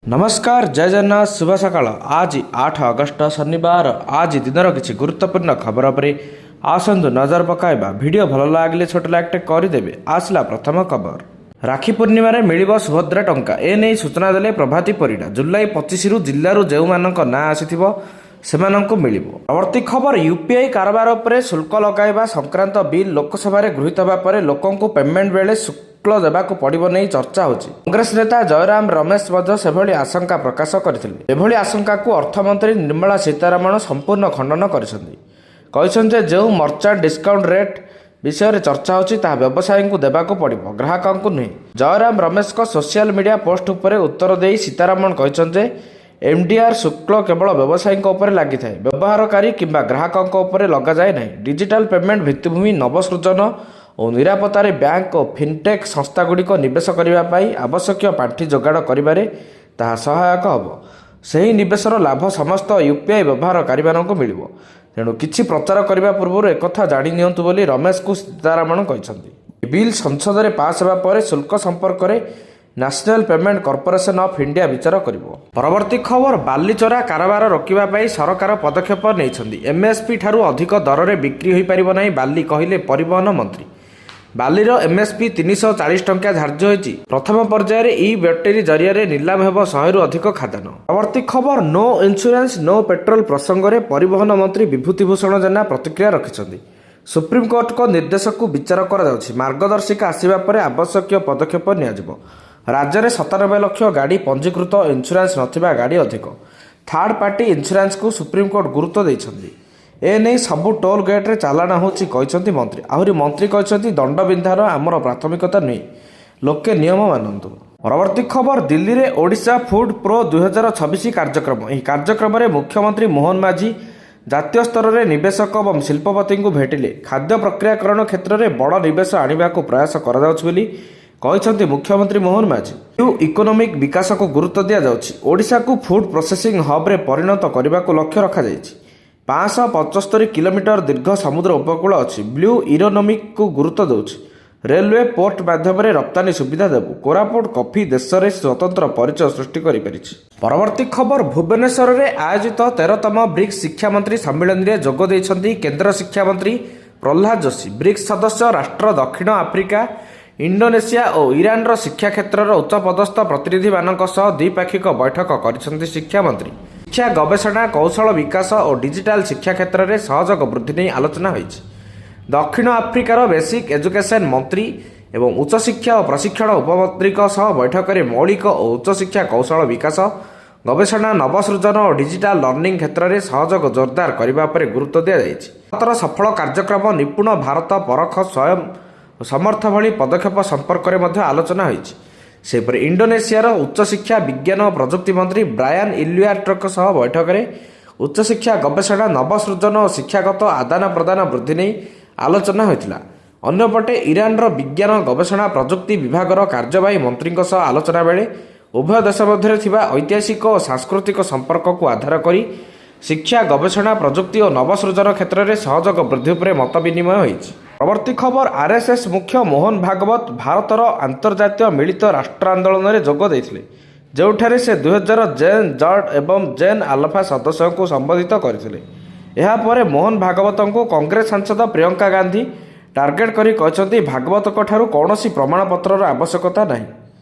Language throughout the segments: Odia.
ନମସ୍କାର, ଜୟ ଜଗନ୍ନାଥ, ଶୁଭ ସକାଳ। ଆଜି 8 ଅଗଷ୍ଟ ଶନିବାର। ଆଜି ଦିନର କିଛି ଗୁରୁତ୍ୱପୂର୍ଣ୍ଣ ଖବର ଉପରେ ଆସନ୍ତୁ ନଜର ପକାଇବା। ଭିଡ଼ିଓ ଭଲ ଲାଗିଲେ ଛୋଟ ଲାଇକ୍ଟେ କରିଦେବେ। ଆସିଲା ପ୍ରଥମ ଖବର। ରାକ୍ଷୀ ପୂର୍ଣ୍ଣିମାରେ ମିଳିବ ସୁଭଦ୍ରା ଟଙ୍କା, ଏ ନେଇ ସୂଚନା ଦେଲେ ପ୍ରଭାତୀ ପରିଡ଼ା। ଜୁଲାଇ 25ରୁ ଜିଲ୍ଲାରୁ ଯେଉଁମାନଙ୍କ ନାଁ ଆସିଥିବ, ସେମାନଙ୍କୁ ମିଳିବ। ପରବର୍ତ୍ତୀ ଖବର। ୟୁପିଆଇ କାରବାର ଉପରେ ଶୁଳ୍କ ଲଗାଇବା ସଂକ୍ରାନ୍ତ ବିଲ୍ ଲୋକସଭାରେ ଗୃହୀତ ହେବା ପରେ ଲୋକଙ୍କୁ ପେମେଣ୍ଟ ବେଳେ ଶୁଳ୍କ ଦେବାକୁ ପଡ଼ିବ ନେଇ ଚର୍ଚ୍ଚା ହେଉଛି। କଂଗ୍ରେସ ନେତା ଜୟରାମ ରମେଶ ମଧ୍ୟ ସେଭଳି ଆଶଙ୍କା ପ୍ରକାଶ କରିଥିଲେ। ଏଭଳି ଆଶଙ୍କାକୁ ଅର୍ଥମନ୍ତ୍ରୀ ନିର୍ମଳା ସୀତାରମଣ ସମ୍ପୂର୍ଣ୍ଣ ଖଣ୍ଡନ କରିଛନ୍ତି। କହିଛନ୍ତି ଯେ ଯେଉଁ ମର୍ଚାଣ୍ଟ ଡିସ୍କାଉଣ୍ଟ ରେଟ୍ ବିଷୟରେ ଚର୍ଚ୍ଚା ହେଉଛି, ତାହା ବ୍ୟବସାୟୀଙ୍କୁ ଦେବାକୁ ପଡ଼ିବ, ଗ୍ରାହକଙ୍କୁ ନୁହେଁ। ଜୟରାମ ରମେଶଙ୍କ ସୋସିଆଲ ମିଡିଆ ପୋଷ୍ଟ ଉପରେ ଉତ୍ତର ଦେଇ ସୀତାରମଣ କହିଛନ୍ତି ଯେ ଏମ୍ଡିଆର୍ ଶୁଳ୍କ କେବଳ ବ୍ୟବସାୟୀଙ୍କ ଉପରେ ଲାଗିଥାଏ, ବ୍ୟବହାରକାରୀ କିମ୍ବା ଗ୍ରାହକଙ୍କ ଉପରେ ଲଗାଯାଏ ନାହିଁ। ଡିଜିଟାଲ ପେମେଣ୍ଟ ଭିତ୍ତିଭୂମି, ନବସୃଜନ ଓ ନିରାପତ୍ତାରେ ବ୍ୟାଙ୍କ ଓ ଫିନଟେକ୍ ସଂସ୍ଥାଗୁଡ଼ିକ ନିବେଶ କରିବା ପାଇଁ ଆବଶ୍ୟକୀୟ ପାଣ୍ଠି ଯୋଗାଡ଼ କରିବାରେ ତାହା ସହାୟକ ହେବ। ସେହି ନିବେଶର ଲାଭ ସମସ୍ତ ୟୁପିଆଇ ବ୍ୟବହାରକାରୀମାନଙ୍କୁ ମିଳିବ। ତେଣୁ କିଛି ପ୍ରଚାର କରିବା ପୂର୍ବରୁ ଏକଥା ଜାଣି ନିଅନ୍ତୁ ବୋଲି ରମେଶଙ୍କୁ ସୀତାରମଣ କହିଛନ୍ତି। ବିଲ୍ ସଂସଦରେ ପାସ୍ ହେବା ପରେ ଶୁଳ୍କ ସମ୍ପର୍କରେ national payment corporation of India ବିଚାର କରିବ। ପରବର୍ତ୍ତୀ ଖବର। ବାଲି ଚୋରା କାରବାର ରୋକିବା ପାଇଁ ସରକାର ପଦକ୍ଷେପ ନେଇଛନ୍ତି। ଏମ୍ଏସ୍ପି ଠାରୁ ଅଧିକ ଦରରେ ବିକ୍ରି ହୋଇପାରିବ ନାହିଁ ବାଲି, କହିଲେ ପରିବହନ ମନ୍ତ୍ରୀ। ବାଲିର ଏମ୍ଏସ୍ପି 340 ଟଙ୍କା ଧାର୍ଯ୍ୟ ହୋଇଛି। ପ୍ରଥମ ପର୍ଯ୍ୟାୟରେ ଇ ବ୍ୟାଟେରୀ ଜରିଆରେ ନିଲାମ ହେବ 100ରୁ ଅଧିକ ଖାଦାନ। ପରବର୍ତ୍ତୀ ଖବର। ନୋ ଇନ୍ସୁରାନ୍ସ ନୋ ପେଟ୍ରୋଲ ପ୍ରସଙ୍ଗରେ ପରିବହନ ମନ୍ତ୍ରୀ ବିଭୂତି ଭୂଷଣ ଜେନା ପ୍ରତିକ୍ରିୟା ରଖିଛନ୍ତି। ସୁପ୍ରିମକୋର୍ଟଙ୍କ ନିର୍ଦ୍ଦେଶକୁ ବିଚାର କରାଯାଉଛି। ମାର୍ଗଦର୍ଶିକା ଆସିବା ପରେ ଆବଶ୍ୟକୀୟ ପଦକ୍ଷେପ ନିଆଯିବ। ରାଜ୍ୟରେ 97 ଲକ୍ଷ ଗାଡ଼ି ପଞ୍ଜୀକୃତ, ଇନ୍ସୁରାନ୍ସ ନଥିବା ଗାଡ଼ି ଅଧିକ। ଥାର୍ଡ ପାର୍ଟି ଇନ୍ସୁରାନ୍ସକୁ ସୁପ୍ରିମକୋର୍ଟ ଗୁରୁତ୍ୱ ଦେଇଛନ୍ତି। ଏ ନେଇ ସବୁ ଟୋଲ୍ ଗେଟ୍ରେ ଚାଲାଣ ହେଉଛି, କହିଛନ୍ତି ମନ୍ତ୍ରୀ। ଆହୁରି ମନ୍ତ୍ରୀ କହିଛନ୍ତି, ଦଣ୍ଡବିଧାନ ଆମର ପ୍ରାଥମିକତା ନୁହେଁ, ଲୋକେ ନିୟମ ମାନନ୍ତୁ। ପରବର୍ତ୍ତୀ ଖବର। ଦିଲ୍ଲୀରେ ଓଡ଼ିଶା ଫୁଡ୍ ପ୍ରୋ 2026 କାର୍ଯ୍ୟକ୍ରମ। ଏହି କାର୍ଯ୍ୟକ୍ରମରେ ମୁଖ୍ୟମନ୍ତ୍ରୀ ମୋହନ ମାଝୀ ଜାତୀୟ ସ୍ତରରେ ନିବେଶକ ଏବଂ ଶିଳ୍ପପତିଙ୍କୁ ଭେଟିଲେ। ଖାଦ୍ୟ ପ୍ରକ୍ରିୟାକରଣ କ୍ଷେତ୍ରରେ ବଡ଼ ନିବେଶ ଆଣିବାକୁ ପ୍ରୟାସ କରାଯାଉଛି ବୋଲି କହିଛନ୍ତି ମୁଖ୍ୟମନ୍ତ୍ରୀ ମୋହନ ମାଝୀ। ନ୍ୟୁ ଇକୋନୋମିକ୍ ବିକାଶକୁ ଗୁରୁତ୍ୱ ଦିଆଯାଉଛି। ଓଡ଼ିଶାକୁ ଫୁଡ୍ ପ୍ରୋସେସିଂ ହବ୍ରେ ପରିଣତ କରିବାକୁ ଲକ୍ଷ୍ୟ ରଖାଯାଇଛି। 575 କିଲୋମିଟର ଦୀର୍ଘ ସମୁଦ୍ର ଉପକୂଳ ଅଛି। ବ୍ଲୁ ଇକୋନୋମିକୁ ଗୁରୁତ୍ୱ ଦେଉଛି। ରେଲୱେ, ପୋର୍ଟ ମାଧ୍ୟମରେ ରପ୍ତାନୀ ସୁବିଧା ଦେବୁ। କୋରାପୁଟ କଫି ଦେଶରେ ସ୍ୱତନ୍ତ୍ର ପରିଚୟ ସୃଷ୍ଟି କରିପାରିଛି। ପରବର୍ତ୍ତୀ ଖବର। ଭୁବନେଶ୍ୱରରେ ଆୟୋଜିତ 13ତମ ବ୍ରିକ୍ସ ଶିକ୍ଷାମନ୍ତ୍ରୀ ସମ୍ମିଳନୀରେ ଯୋଗ ଦେଇଛନ୍ତି କେନ୍ଦ୍ର ଶିକ୍ଷାମନ୍ତ୍ରୀ ପ୍ରହ୍ଲାଦ ଯୋଶୀ। ବ୍ରିକ୍ସ ସଦସ୍ୟ ରାଷ୍ଟ୍ର ଦକ୍ଷିଣ ଆଫ୍ରିକା, ଇଣ୍ଡୋନେସିଆ ଓ ଇରାନର ଶିକ୍ଷା କ୍ଷେତ୍ରର ଉଚ୍ଚପଦସ୍ଥ ପ୍ରତିନିଧିମାନଙ୍କ ସହ ଦ୍ୱିପାକ୍ଷିକ ବୈଠକ କରିଛନ୍ତି ଶିକ୍ଷାମନ୍ତ୍ରୀ। ଶିକ୍ଷା, ଗବେଷଣା, କୌଶଳ ବିକାଶ ଓ ଡିଜିଟାଲ ଶିକ୍ଷା କ୍ଷେତ୍ରରେ ସହଯୋଗ ବୃଦ୍ଧି ନେଇ ଆଲୋଚନା ହୋଇଛି। ଦକ୍ଷିଣ ଆଫ୍ରିକାର ବେସିକ୍ ଏଜୁକେସନ୍ ମନ୍ତ୍ରୀ ଏବଂ ଉଚ୍ଚଶିକ୍ଷା ଓ ପ୍ରଶିକ୍ଷଣ ଉପମନ୍ତ୍ରୀଙ୍କ ସହ ବୈଠକରେ ମୌଳିକ ଓ ଉଚ୍ଚଶିକ୍ଷା, କୌଶଳ ବିକାଶ, ଗବେଷଣା, ନବସୃଜନ ଓ ଡିଜିଟାଲ ଲର୍ଣ୍ଣିଂ କ୍ଷେତ୍ରରେ ସହଯୋଗ ଜୋରଦାର କରିବା ଉପରେ ଗୁରୁତ୍ୱ ଦିଆଯାଇଛି। ଭାରତର ସଫଳ କାର୍ଯ୍ୟକ୍ରମ ନିପୁଣ ଭାରତ, ପରଖ, ସ୍ୱୟଂ ଓ ସମର୍ଥ ଭଳି ପଦକ୍ଷେପ ସମ୍ପର୍କରେ ମଧ୍ୟ ଆଲୋଚନା ହୋଇଛି। ସେହିପରି ଇଣ୍ଡୋନେସିଆର ଉଚ୍ଚଶିକ୍ଷା, ବିଜ୍ଞାନ ଓ ପ୍ରଯୁକ୍ତି ମନ୍ତ୍ରୀ ବ୍ରାୟାନ୍ ଇଲୁଆର୍ଟଙ୍କ ସହ ବୈଠକରେ ଉଚ୍ଚଶିକ୍ଷା, ଗବେଷଣା, ନବସୃଜନ ଓ ଶିକ୍ଷାଗତ ଆଦାନ ପ୍ରଦାନ ବୃଦ୍ଧି ନେଇ ଆଲୋଚନା ହୋଇଥିଲା। ଅନ୍ୟପଟେ ଇରାନର ବିଜ୍ଞାନ, ଗବେଷଣା, ପ୍ରଯୁକ୍ତି ବିଭାଗର କାର୍ଯ୍ୟବାହୀ ମନ୍ତ୍ରୀଙ୍କ ସହ ଆଲୋଚନା ବେଳେ ଉଭୟ ଦେଶ ମଧ୍ୟରେ ଥିବା ଐତିହାସିକ ଓ ସାଂସ୍କୃତିକ ସମ୍ପର୍କକୁ ଆଧାର କରି ଶିକ୍ଷା, ଗବେଷଣା, ପ୍ରଯୁକ୍ତି ଓ ନବସୃଜନ କ୍ଷେତ୍ରରେ ସହଯୋଗ ବୃଦ୍ଧି ଉପରେ ମତ ବିନିମୟ ହୋଇଛି। ପରବର୍ତ୍ତୀ ଖବର। ଆର୍ଏସ୍ଏସ୍ ମୁଖ୍ୟ ମୋହନ ଭାଗବତ ଭାରତର ଆନ୍ତର୍ଜାତୀୟ ମିଳିତ ରାଷ୍ଟ୍ର ଆନ୍ଦୋଳନରେ ଯୋଗ ଦେଇଥିଲେ, ଯେଉଁଠାରେ ସେ 2000 ଜେନ୍ ଜେଡ୍ ଏବଂ ଜେନ୍ ଆଲଫା ସଦସ୍ୟଙ୍କୁ ସମ୍ବୋଧିତ କରିଥିଲେ। ଏହାପରେ ମୋହନ ଭାଗବତଙ୍କୁ କଂଗ୍ରେସ ସାଂସଦ ପ୍ରିୟଙ୍କା ଗାନ୍ଧୀ ଟାର୍ଗେଟ କରି କହିଛନ୍ତି, ଭାଗବତଙ୍କ ଠାରୁ କୌଣସି ପ୍ରମାଣପତ୍ରର ଆବଶ୍ୟକତା ନାହିଁ।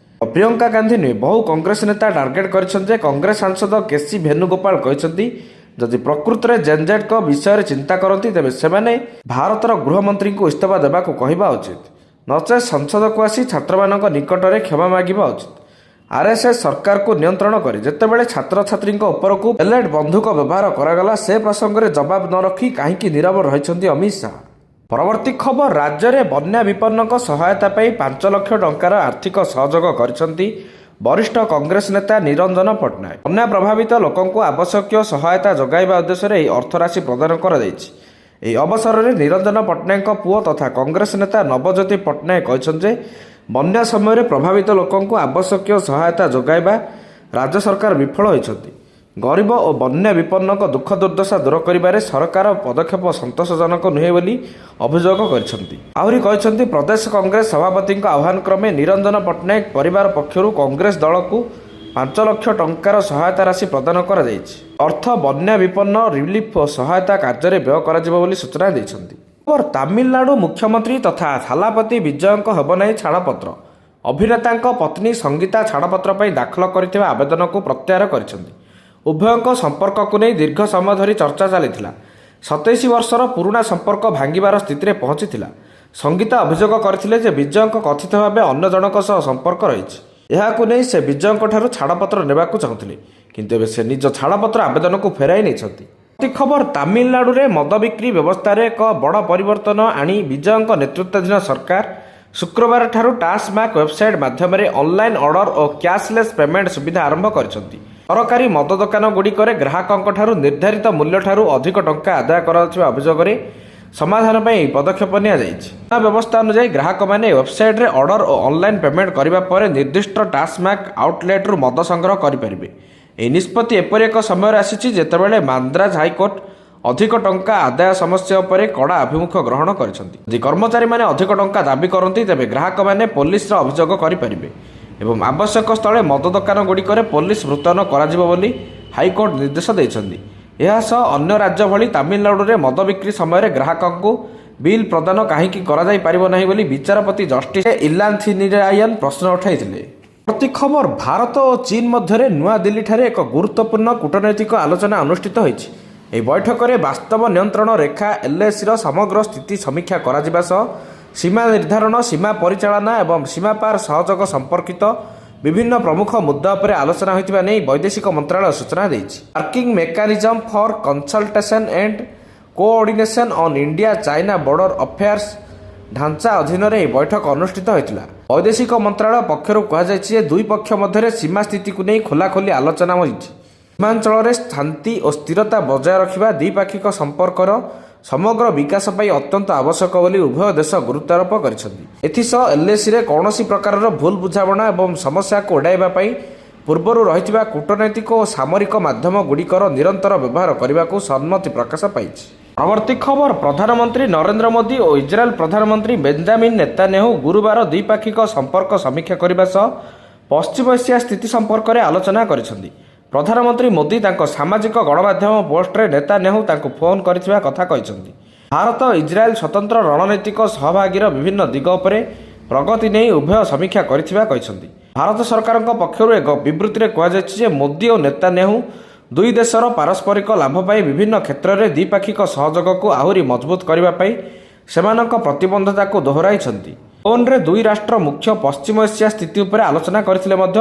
ପ୍ରିୟଙ୍କା ଗାନ୍ଧୀ ନୁହେଁ, ବହୁ କଂଗ୍ରେସ ନେତା ଟାର୍ଗେଟ କରିଛନ୍ତି ଯେ କଂଗ୍ରେସ ସାଂସଦ କେସି ଭେନୁଗୋପାଳ କହିଛନ୍ତି, ଯଦି ପ୍ରକୃତରେ ଜେନ୍ଜେଡ୍ଙ୍କ ବିଷୟରେ ଚିନ୍ତା କରନ୍ତି, ତେବେ ସେମାନେ ଭାରତର ଗୃହମନ୍ତ୍ରୀଙ୍କୁ ଇସ୍ତଫା ଦେବାକୁ କହିବା ଉଚିତ। ନଚେତ୍ ସଂସଦକୁ ଆସି ଛାତ୍ରମାନଙ୍କ ନିକଟରେ କ୍ଷମା ମାଗିବା ଉଚିତ। ଆର୍ଏସ୍ଏସ୍ ସରକାରକୁ ନିୟନ୍ତ୍ରଣ କରେ। ଯେତେବେଳେ ଛାତ୍ରଛାତ୍ରୀଙ୍କ ଉପରକୁ ପେଲେଟ୍ ବନ୍ଧୁକ ବ୍ୟବହାର କରାଗଲା, ସେ ପ୍ରସଙ୍ଗରେ ଜବାବ ନ ରଖି କାହିଁକି ନୀରବ ରହିଛନ୍ତି ଅମିତ ଶାହା? ପରବର୍ତ୍ତୀ ଖବର। ରାଜ୍ୟରେ ବନ୍ୟା ବିପନ୍ନଙ୍କ ସହାୟତା ପାଇଁ 5 ଲକ୍ଷ ଟଙ୍କାର ଆର୍ଥିକ ସହଯୋଗ କରିଛନ୍ତି ବରିଷ୍ଠ କଂଗ୍ରେସ ନେତା ନିରଞ୍ଜନ ପଟ୍ଟନାୟକ। ବନ୍ୟା ପ୍ରଭାବିତ ଲୋକଙ୍କୁ ଆବଶ୍ୟକୀୟ ସହାୟତା ଯୋଗାଇବା ଉଦ୍ଦେଶ୍ୟରେ ଏହି ଅର୍ଥରାଶି ପ୍ରଦାନ କରାଯାଇଛି। ଏହି ଅବସରରେ ନିରଞ୍ଜନ ପଟ୍ଟନାୟକଙ୍କ ପୁଅ ତଥା କଂଗ୍ରେସ ନେତା ନବଜ୍ୟୋତି ପଟ୍ଟନାୟକ କହିଛନ୍ତି ଯେ ବନ୍ୟା ସମୟରେ ପ୍ରଭାବିତ ଲୋକଙ୍କୁ ଆବଶ୍ୟକୀୟ ସହାୟତା ଯୋଗାଇବା ରାଜ୍ୟ ସରକାର ବିଫଳ ହୋଇଛନ୍ତି। ଗରିବ ଓ ବନ୍ୟା ବିପନ୍ନଙ୍କ ଦୁଃଖ ଦୁର୍ଦ୍ଦଶା ଦୂର କରିବାରେ ସରକାର ପଦକ୍ଷେପ ସନ୍ତୋଷଜନକ ନୁହେଁ ବୋଲି ଅଭିଯୋଗ କରିଛନ୍ତି। ଆହୁରି କହିଛନ୍ତି, ପ୍ରଦେଶ କଂଗ୍ରେସ ସଭାପତିଙ୍କ ଆହ୍ୱାନ କ୍ରମେ ନିରଞ୍ଜନ ପଟ୍ଟନାୟକ ପରିବାର ପକ୍ଷରୁ କଂଗ୍ରେସ ଦଳକୁ 5 ଲକ୍ଷ ଟଙ୍କାର ସହାୟତା ରାଶି ପ୍ରଦାନ କରାଯାଇଛି। ଅର୍ଥ ବନ୍ୟା ବିପନ୍ନ ରିଲିଫ ଓ ସହାୟତା କାର୍ଯ୍ୟରେ ବ୍ୟୟ କରାଯିବ ବୋଲି ସୂଚନା ଦେଇଛନ୍ତି। ଖବର, ତାମିଲନାଡୁ ମୁଖ୍ୟମନ୍ତ୍ରୀ ତଥା ଥାଲାପତି ବିଜୟଙ୍କ ହେବ ନାହିଁ ଛାଡ଼ପତ୍ର। ଅଭିନେତାଙ୍କ ପତ୍ନୀ ସଙ୍ଗୀତା ଛାଡ଼ପତ୍ର ପାଇଁ ଦାଖଲ କରିଥିବା ଆବେଦନକୁ ପ୍ରତ୍ୟାହାର କରିଛନ୍ତି। ଉଭୟଙ୍କ ସମ୍ପର୍କକୁ ନେଇ ଦୀର୍ଘ ସମୟ ଧରି ଚର୍ଚ୍ଚା ଚାଲିଥିଲା। 27 ବର୍ଷର ପୁରୁଣା ସମ୍ପର୍କ ଭାଙ୍ଗିବାର ସ୍ଥିତିରେ ପହଞ୍ଚିଥିଲା। ସଙ୍ଗୀତା ଅଭିଯୋଗ କରିଥିଲେ ଯେ ବିଜୟଙ୍କ କଥିତ ଭାବେ ଅନ୍ୟ ଜଣଙ୍କ ସହ ସମ୍ପର୍କ ରହିଛି। ଏହାକୁ ନେଇ ସେ ବିଜୟଙ୍କଠାରୁ ଛାଡ଼ପତ୍ର ନେବାକୁ ଚାହୁଁଥିଲେ। କିନ୍ତୁ ଏବେ ସେ ନିଜ ଛାଡ଼ପତ୍ର ଆବେଦନକୁ ଫେରାଇ ନେଇଛନ୍ତି। ପରବର୍ତ୍ତୀ ଖବର, ତାମିଲନାଡୁରେ ମଦ ବିକ୍ରି ବ୍ୟବସ୍ଥାରେ ଏକ ବଡ଼ ପରିବର୍ତ୍ତନ ଆଣି ବିଜୟଙ୍କ ନେତୃତ୍ୱାଧୀନ ସରକାର ଶୁକ୍ରବାରଠାରୁ ଟାସମାକ୍ ୱେବସାଇଟ୍ ମାଧ୍ୟମରେ ଅନଲାଇନ୍ ଅର୍ଡର ଓ କ୍ୟାସଲେସ୍ ପେମେଣ୍ଟ ସୁବିଧା ଆରମ୍ଭ କରିଛନ୍ତି। ସରକାରୀ ମଦ ଦୋକାନଗୁଡ଼ିକରେ ଗ୍ରାହକଙ୍କଠାରୁ ନିର୍ଦ୍ଧାରିତ ମୂଲ୍ୟଠାରୁ ଅଧିକ ଟଙ୍କା ଆଦାୟ କରାଯାଉଥିବା ଅଭିଯୋଗରେ ସମାଧାନ ପାଇଁ ଏହି ପଦକ୍ଷେପ ନିଆଯାଇଛି। ନୂଆ ବ୍ୟବସ୍ଥା ଅନୁଯାୟୀ, ଗ୍ରାହକମାନେ ୱେବସାଇଟ୍ରେ ଅର୍ଡର ଓ ଅନଲାଇନ୍ ପେମେଣ୍ଟ କରିବା ପରେ ନିର୍ଦ୍ଦିଷ୍ଟ ଟାସମାକ୍ ଆଉଟଲେଟ୍ରୁ ମଦ ସଂଗ୍ରହ କରିପାରିବେ। ଏହି ନିଷ୍ପତ୍ତି ଏପରି ଏକ ସମୟରେ ଆସିଛି, ଯେତେବେଳେ ମାନ୍ଦ୍ରାଜ ହାଇକୋର୍ଟ ଅଧିକ ଟଙ୍କା ଆଦାୟ ସମସ୍ୟା ଉପରେ କଡ଼ା ଆଭିମୁଖ୍ୟ ଗ୍ରହଣ କରିଛନ୍ତି। ଯଦି କର୍ମଚାରୀମାନେ ଅଧିକ ଟଙ୍କା ଦାବି କରନ୍ତି, ତେବେ ଗ୍ରାହକମାନେ ପୋଲିସର ଅଭିଯୋଗ କରିପାରିବେ ଏବଂ ଆବଶ୍ୟକ ସ୍ଥଳେ ମଦ ଦୋକାନଗୁଡ଼ିକରେ ପୋଲିସ ମୁତୟନ କରାଯିବ ବୋଲି ହାଇକୋର୍ଟ ନିର୍ଦ୍ଦେଶ ଦେଇଛନ୍ତି। ଏହା ସହ ଅନ୍ୟ ରାଜ୍ୟ ଭଳି ତାମିଲନାଡୁରେ ମଦ ବିକ୍ରି ସମୟରେ ଗ୍ରାହକଙ୍କୁ ବିଲ୍ ପ୍ରଦାନ କାହିଁକି କରାଯାଇପାରିବ ନାହିଁ ବୋଲି ବିଚାରପତି ଜଷ୍ଟିସ ଇଲାନ୍ଥିନିରାୟନ ପ୍ରଶ୍ନ ଉଠାଇଥିଲେ। ପରବର୍ତ୍ତୀ ଖବର, ଭାରତ ଓ ଚୀନ ମଧ୍ୟରେ ନୂଆଦିଲ୍ଲୀଠାରେ ଏକ ଗୁରୁତ୍ୱପୂର୍ଣ୍ଣ କୂଟନୈତିକ ଆଲୋଚନା ଅନୁଷ୍ଠିତ ହୋଇଛି। ଏହି ବୈଠକରେ ବାସ୍ତବ ନିୟନ୍ତ୍ରଣ ରେଖା ଏଲ୍ଏସିର ସମଗ୍ର ସ୍ଥିତି ସମୀକ୍ଷା କରାଯିବା ସହ ସୀମା ନିର୍ଦ୍ଧାରଣ, ସୀମା ପରିଚାଳନା ଏବଂ ସୀମାପାର ସହଯୋଗ ସମ୍ପର୍କିତ ବିଭିନ୍ନ ପ୍ରମୁଖ ମୁଦ୍ଦା ଉପରେ ଆଲୋଚନା ହୋଇଥିବା ନେଇ ବୈଦେଶିକ ମନ୍ତ୍ରାଳୟ ସୂଚନା ଦେଇଛି। Working Mechanism for Consultation and Coordination on India China Border Affairs ଢାଞ୍ଚା ଅଧୀନରେ ଏହି ବୈଠକ ଅନୁଷ୍ଠିତ ହୋଇଥିଲା। ବୈଦେଶିକ ମନ୍ତ୍ରାଳୟ ପକ୍ଷରୁ କୁହାଯାଇଛି ଯେ ଦୁଇ ପକ୍ଷ ମଧ୍ୟରେ ସୀମା ସ୍ଥିତିକୁ ନେଇ ଖୋଲାଖୋଲି ଆଲୋଚନା ହୋଇଛି। ସୀମାଞ୍ଚଳରେ ଶାନ୍ତି ଓ ସ୍ଥିରତା ବଜାୟ ରଖିବା ଦ୍ୱିପାକ୍ଷିକ ସମ୍ପର୍କର ସମଗ୍ର ବିକାଶ ପାଇଁ ଅତ୍ୟନ୍ତ ଆବଶ୍ୟକ ବୋଲି ଉଭୟ ଦେଶ ଗୁରୁତ୍ୱାରୋପ କରିଛନ୍ତି। ଏଥିସହ ଏଲ୍ଏସିରେ କୌଣସି ପ୍ରକାରର ଭୁଲ ବୁଝାମଣା ଏବଂ ସମସ୍ୟାକୁ ଏଡ଼ାଇବା ପାଇଁ ପୂର୍ବରୁ ରହିଥିବା କୂଟନୈତିକ ଓ ସାମରିକ ମାଧ୍ୟମଗୁଡ଼ିକର ନିରନ୍ତର ବ୍ୟବହାର କରିବାକୁ ସମ୍ମତି ପ୍ରକାଶ ପାଇଛି। ପରବର୍ତ୍ତୀ ଖବର, ପ୍ରଧାନମନ୍ତ୍ରୀ ନରେନ୍ଦ୍ର ମୋଦି ଓ ଇସ୍ରାଏଲ ପ୍ରଧାନମନ୍ତ୍ରୀ ବେଞ୍ଜାମିନ୍ ନେତାନ୍ୟାହୁ ଗୁରୁବାର ଦ୍ୱିପାକ୍ଷିକ ସମ୍ପର୍କ ସମୀକ୍ଷା କରିବା ସହ ପଶ୍ଚିମ ଏସିଆ ସ୍ଥିତି ସମ୍ପର୍କରେ ଆଲୋଚନା କରିଛନ୍ତି। ପ୍ରଧାନମନ୍ତ୍ରୀ ମୋଦି ତାଙ୍କ ସାମାଜିକ ଗଣମାଧ୍ୟମ ପୋଷ୍ଟରେ ନେତାନ୍ୟାହୁ ତାଙ୍କୁ ଫୋନ୍ କରିଥିବା କଥା କହିଛନ୍ତି। ଭାରତ ଇସ୍ରାଏଲ ସ୍ୱତନ୍ତ୍ର ରଣନୈତିକ ସହଭାଗୀର ବିଭିନ୍ନ ଦିଗ ଉପରେ ପ୍ରଗତି ନେଇ ଉଭୟ ସମୀକ୍ଷା କରିଥିବା କହିଛନ୍ତି। ଭାରତ ସରକାରଙ୍କ ପକ୍ଷରୁ ଏକ ବିବୃତ୍ତିରେ କୁହାଯାଇଛି ଯେ ମୋଦି ଓ ନେତାନ୍ୟାହୁ ଦୁଇ ଦେଶର ପାରସ୍ପରିକ ଲାଭ ପାଇଁ ବିଭିନ୍ନ କ୍ଷେତ୍ରରେ ଦ୍ୱିପାକ୍ଷିକ ସହଯୋଗକୁ ଆହୁରି ମଜବୁତ କରିବା ପାଇଁ ସେମାନଙ୍କ ପ୍ରତିବଦ୍ଧତାକୁ ଦୋହରାଇଛନ୍ତି। ଫୋନ୍ରେ ଦୁଇ ରାଷ୍ଟ୍ର ମୁଖ୍ୟ ପଶ୍ଚିମ ଏସିଆ ସ୍ଥିତି ଉପରେ ଆଲୋଚନା କରିଥିଲେ ମଧ୍ୟ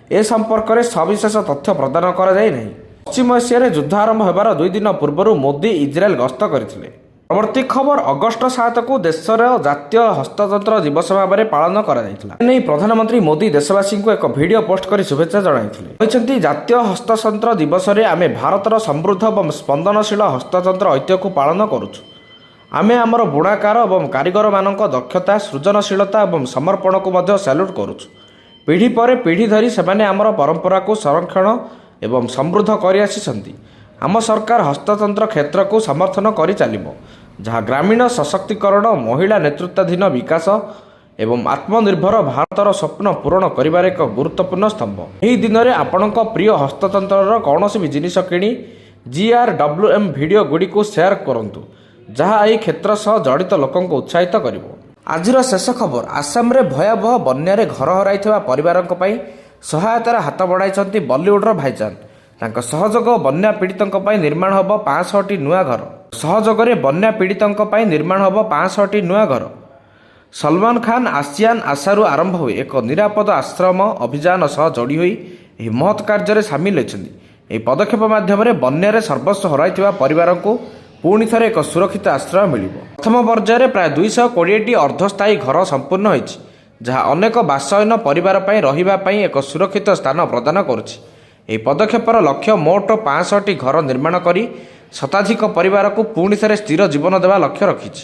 ଏ ସମ୍ପର୍କରେ ସବିଶେଷ ତଥ୍ୟ ପ୍ରଦାନ କରାଯାଇ ନାହିଁ। ପଶ୍ଚିମ ଏସିଆରେ ଯୁଦ୍ଧ ଆରମ୍ଭ ହେବାର 2 ଦିନ ପୂର୍ବରୁ ମୋଦି ଇସ୍ରାଏଲ ଗସ୍ତ କରିଥିଲେ। ପରବର୍ତ୍ତୀ ଖବର, ଅଗଷ୍ଟ 7କୁ ଦେଶର ଜାତୀୟ ହସ୍ତତନ୍ତ୍ର ଦିବସ ଭାବରେ ପାଳନ କରାଯାଇଥିଲା। ଏନେଇ ପ୍ରଧାନମନ୍ତ୍ରୀ ମୋଦି ଦେଶବାସୀଙ୍କୁ ଏକ ଭିଡିଓ ପୋଷ୍ଟ କରି ଶୁଭେଚ୍ଛା ଜଣାଇଥିଲେ। କହିଛନ୍ତି, ଜାତୀୟ ହସ୍ତତନ୍ତ୍ର ଦିବସରେ ଆମେ ଭାରତର ସମୃଦ୍ଧ ଏବଂ ସ୍ପନ୍ଦନଶୀଳ ହସ୍ତତନ୍ତ୍ର ଐତିହ୍ୟକୁ ପାଳନ କରୁଛୁ। ଆମେ ଆମର ବୁଣାକାର ଏବଂ କାରିଗରମାନଙ୍କ ଦକ୍ଷତା, ସୃଜନଶୀଳତା ଏବଂ ସମର୍ପଣକୁ ମଧ୍ୟ ସାଲ୍ୟୁଟ୍ କରୁଛୁ। ପିଢ଼ି ପରେ ପିଢ଼ି ଧରି ସେମାନେ ଆମର ପରମ୍ପରାକୁ ସଂରକ୍ଷଣ ଏବଂ ସମୃଦ୍ଧ କରିଆସିଛନ୍ତି। ଆମ ସରକାର ହସ୍ତତନ୍ତ୍ର କ୍ଷେତ୍ରକୁ ସମର୍ଥନ କରିଚାଲିବ, ଯାହା ଗ୍ରାମୀଣ ସଶକ୍ତିକରଣ, ମହିଳା ନେତୃତ୍ୱାଧୀନ ବିକାଶ ଏବଂ ଆତ୍ମନିର୍ଭର ଭାରତର ସ୍ୱପ୍ନ ପୂରଣ କରିବାରେ ଏକ ଗୁରୁତ୍ୱପୂର୍ଣ୍ଣ ସ୍ତମ୍ଭ। ଏହି ଦିନରେ ଆପଣଙ୍କ ପ୍ରିୟ ହସ୍ତତନ୍ତ୍ରର କୌଣସି ବି ଜିନିଷ କିଣି ଜିଆର୍ଡବ୍ଲ୍ୟୁଏମ୍ ଭିଡିଓ ଗୁଡ଼ିକୁ ସେୟାର କରନ୍ତୁ, ଯାହା ଏହି କ୍ଷେତ୍ର ସହ ଜଡ଼ିତ ଲୋକଙ୍କୁ ଉତ୍ସାହିତ କରିବ। ଆଜିର ଶେଷ ଖବର, ଆସାମରେ ଭୟାବହ ବନ୍ୟାରେ ଘର ହରାଇଥିବା ପରିବାରଙ୍କ ପାଇଁ ସହାୟତାର ହାତ ବଢ଼ାଇଛନ୍ତି ବଲିଉଡର ଭାଇଜାନ। ତାଙ୍କ ସହଯୋଗ ବନ୍ୟା ପୀଡ଼ିତଙ୍କ ପାଇଁ ନିର୍ମାଣ ହେବ 500ଟି ନୂଆ ଘର। ସହଯୋଗରେ ବନ୍ୟା ପୀଡ଼ିତଙ୍କ ପାଇଁ ନିର୍ମାଣ ହେବ 500ଟି ନୂଆ ଘର। ସଲମାନ ଖାନ ଆସିଆନ ଆଶାରୁ ଆରମ୍ଭ ହୋଇ ଏକ ନିରାପଦ ଆଶ୍ରୟ ଅଭିଯାନ ସହ ଯୋଡ଼ି ହୋଇ ଏହି ମହତ୍ କାର୍ଯ୍ୟରେ ସାମିଲ ହୋଇଛନ୍ତି। ଏହି ପଦକ୍ଷେପ ମାଧ୍ୟମରେ ବନ୍ୟାରେ ସର୍ବସ୍ୱ ହରାଇଥିବା ପରିବାରଙ୍କୁ ପୁଣି ଥରେ ଏକ ସୁରକ୍ଷିତ ଆଶ୍ରୟ ମିଳିବ। ପ୍ରଥମ ପର୍ଯ୍ୟାୟରେ ପ୍ରାୟ 220ଟି ଅର୍ଦ୍ଧସ୍ଥାୟୀ ଘର ସମ୍ପୂର୍ଣ୍ଣ ହୋଇଛି, ଯାହା ଅନେକ ବାସହୀନ ପରିବାର ପାଇଁ ରହିବା ପାଇଁ ଏକ ସୁରକ୍ଷିତ ସ୍ଥାନ ପ୍ରଦାନ କରୁଛି। ଏହି ପଦକ୍ଷେପର ଲକ୍ଷ୍ୟ ମୋଟ 500ଟି ଘର ନିର୍ମାଣ କରି ଶତାଧିକ ପରିବାରକୁ ପୁଣି ଥରେ ସ୍ଥିର ଜୀବନ ଦେବା ଲକ୍ଷ୍ୟ ରଖିଛି।